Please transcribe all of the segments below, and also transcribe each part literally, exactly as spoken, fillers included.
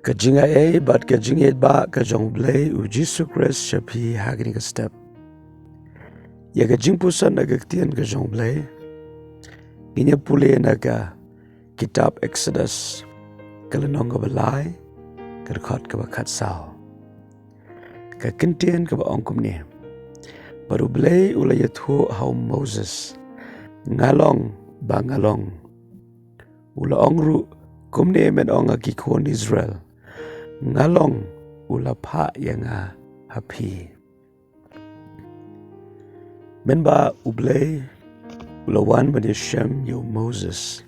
Ka jingai bad ka jingïeit ba ka jong U Blei U Jisu Khrist sha phi ha kane ka step. Ïa ka jingpuson na ka ktien ka jong U Blei ngin ïa pule na ka kitab Exodus, ka lynnong kaba lai, ka dkhot kaba khatsaw. Ka ktien kaba ong kumne: Bad U Blei u la ïathuh ha u Moses, nga long ba nga long. U la ong ruh kumne men ong ha ki khun Israel, nga long u la phah ïa nga ha phi. Mynba U Blei u la wan ban ïashem ïa u Moses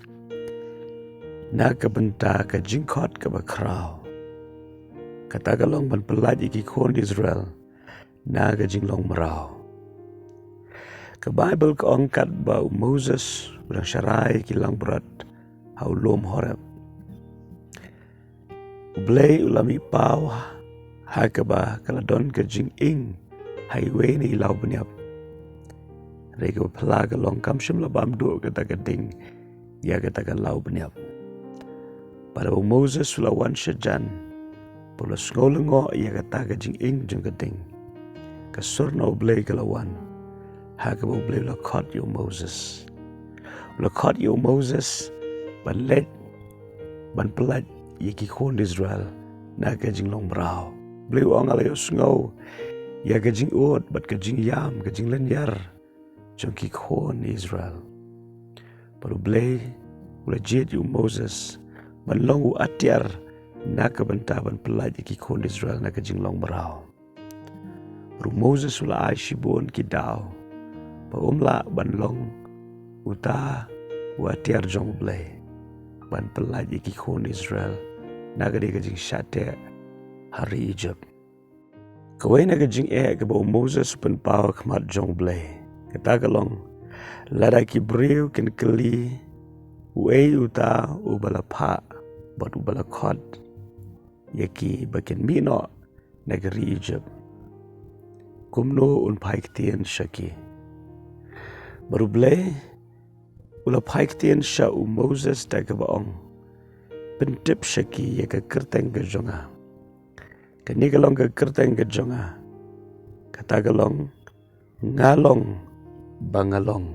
na ka bynta ka jingkhot kaba khraw, kata ka long ban pyllait ïa ki khun Israel na ka jinglong mraw. Ka Baibl ka ong katba u Moses u dang sharai ki langbrot ha u lum Horeb, U Blei u la mih paw ha kaba ka la don ka jinging ha iwei na i law bniap. Hynrei kaba phylla ka long kam shym la bam duh kata ka ding ïa kata ka law bniap. Bad haba u Moses u la wan shajan, bad u la sngew lyngngoh ïa kata ka jinging jong ka ding, ka sur na U Blei ka la wan ha kaba U Blei u la khot ïa u Moses. U la khot ïa u Moses ban leit ban pyllait ïa ki khun Israel na ka jinglong mraw. U Blei u ong nga la ïohsngew ïa ka jingud bad ka jingïam, ka jinglynñiar jong ki khun Israel. Bad U Blei u la jied ïa u Moses ban long u atiar na ka bynta ban pyllait ïa ki khun Israel na ka jinglong mraw. Bad u Moses u la ai shibun ki daw ba um lah ban long uta u atiar jong U Blei ban pyllait ïa ki khun Israel na kane ka jingshah teh ha ri Egypt. Kawei na ka jingeh kaba u Moses u pynpaw ha khmat jong U Blei, kata ka long, lada ki briew kin kylli uei uta uba la phah bad uba la khot ïa ki ba kin mih noh na ka ri Egypt, kumno un phai ktien sha ki? Bad U Blei u la phai ktien sha u Moses da kaba ong, pyntip sha ki ïa ka kyrteng ka jong nga. Kane ka long ka kyrteng ka jong nga. Kata ka long, nga long ba nga long.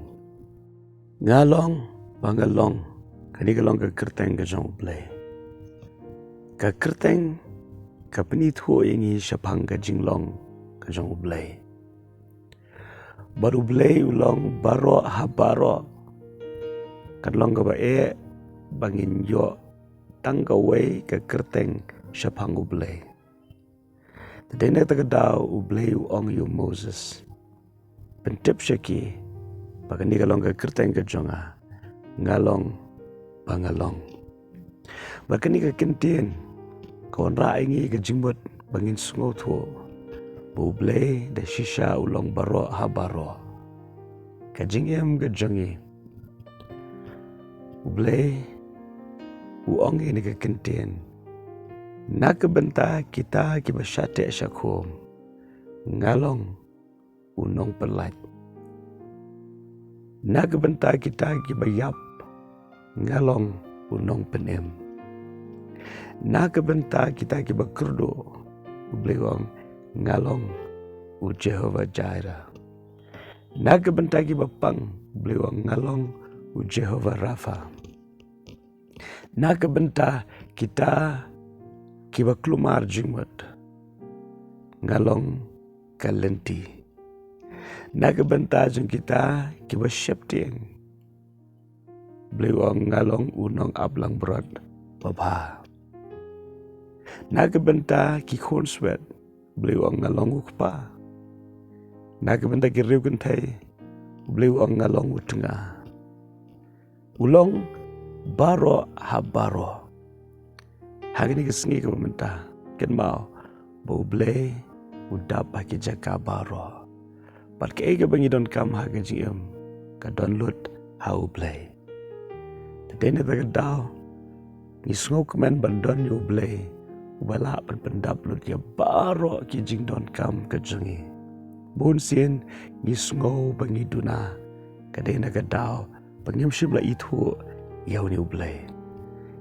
Nga long ba nga long. Kane ka long ka kyrteng ka jong U Blei. Ka kyrteng ka pynithuh ïa ngi shaphang ka jinglong ka jong U Blei. Bad U Blei u long baroh ha baroh. Kan long kaba eh ba ngin ïoh tang kawei ka kyrteng shaphang U Blei. Te dei na kata ka daw U Blei u ong ïa u Moses, pyntip sha ki ba kane ka long ka kyrteng ka jong nga, nga long ba nga long. Bad kane ka kyntien ka wanrah ïa ngi ka jingmut ba ngin sngewthuh ba U Blei da shisha u long baroh ha baroh. Ka jingim ka jong ngi, U Blei u ong ïa ngi ha kane ka kyntien, na ka bynta kita kiba shah teh shah khum, nga long u nongpyllait. Na ka bynta kita kiba ïap, nga long u nongpynim. Na ka bynta kita kiba kyrduh, U Blei u ong, nga long u Jehovah Jireh. Na ka bynta kiba pang, U Blei u ong, nga long u Jehovah Rapha. Na ka bynta kita kiba kulmar jingmut, nga long ka lynti. Na ka bynta jong kita kiba sheptieng, U Blei u ong, nga long u nongaplangbrot babha. Na ka bynta ki khun swet, U Blei u ong, nga long u kpa. Na ka bynta ki riewkynthei, U Blei u ong, nga long u tnga. U long baroh ha baroh. Ha kane ka sngi kaba mynta, kynmaw ba U Blei u dap ha ki jaka baroh. Bad kaei kaba ngi donkam ha ka jingim ka don lut ha U Blei. Te dei na kata ka daw ngi sngewkmen ban don ïa U Blei uba lah ban pyndap lut ïa baroh ki jingdonkam ka jong ngi. Bun sien ngi sngew ba ngi duna, ka dei na ka daw ba ngim shym la ithuh ïa une U Blei.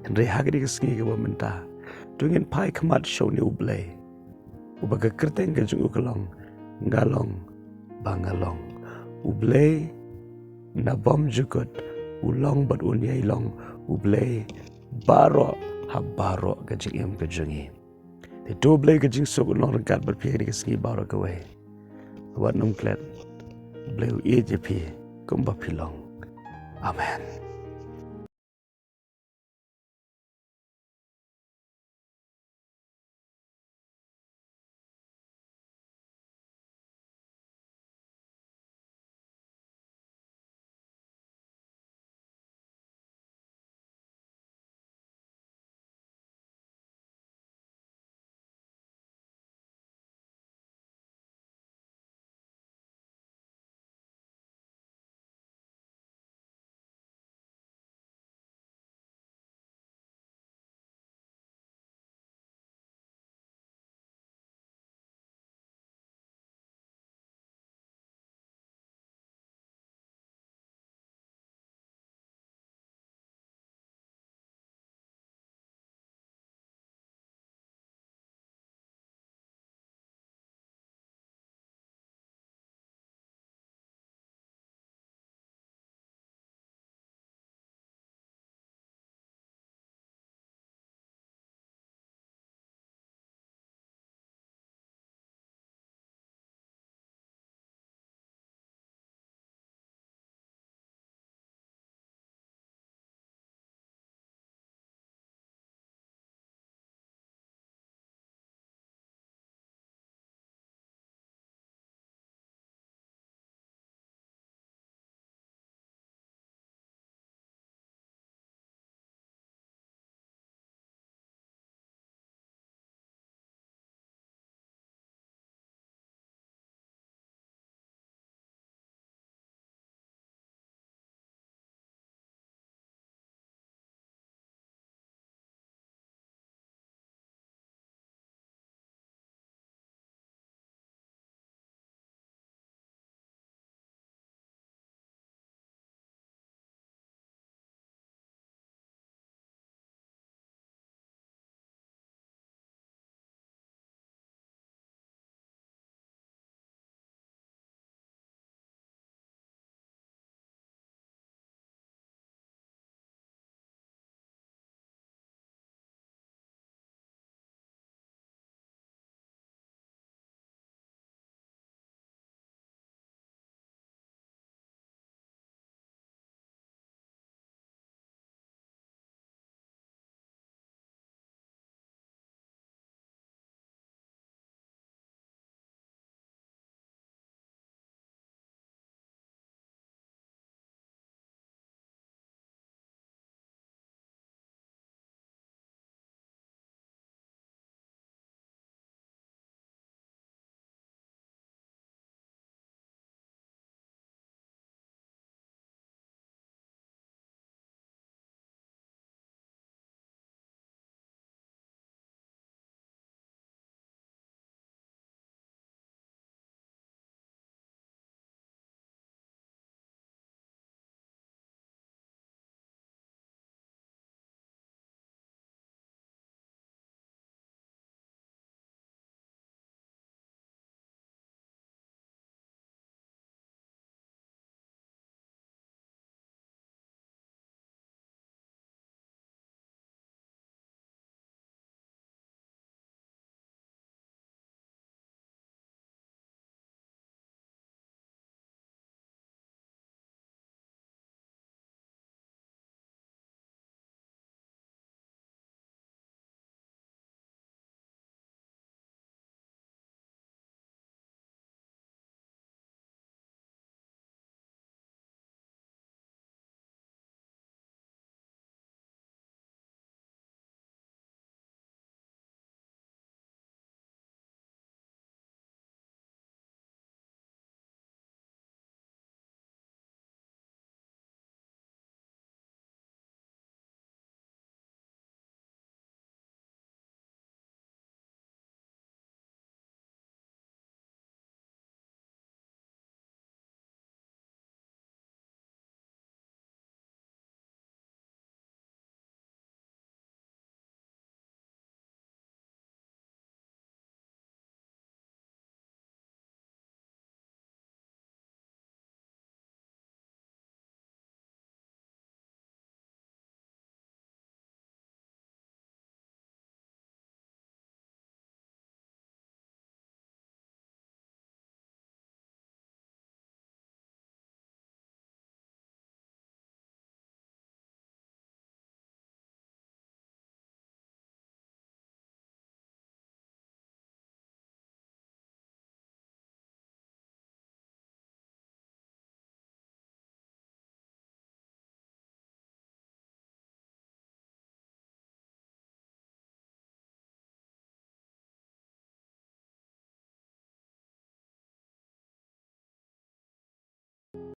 Hynrei ha kane ka sngi kaba mynta, To ngin phai khmat sha une U Blei, uba ka kyrteng ka jong u ka long Nga long ba nga long. U Blei na bym jukut u long bad un ïai long U Blei baroh ha baroh ka jingim ka jong ngi. Te to U Blei ka jingsuk un long ryngkat bad phi ha kane ka sngi baroh kawei. Wat nym klet. U Blei u ïeit ïa phi kumba phi long. Amen.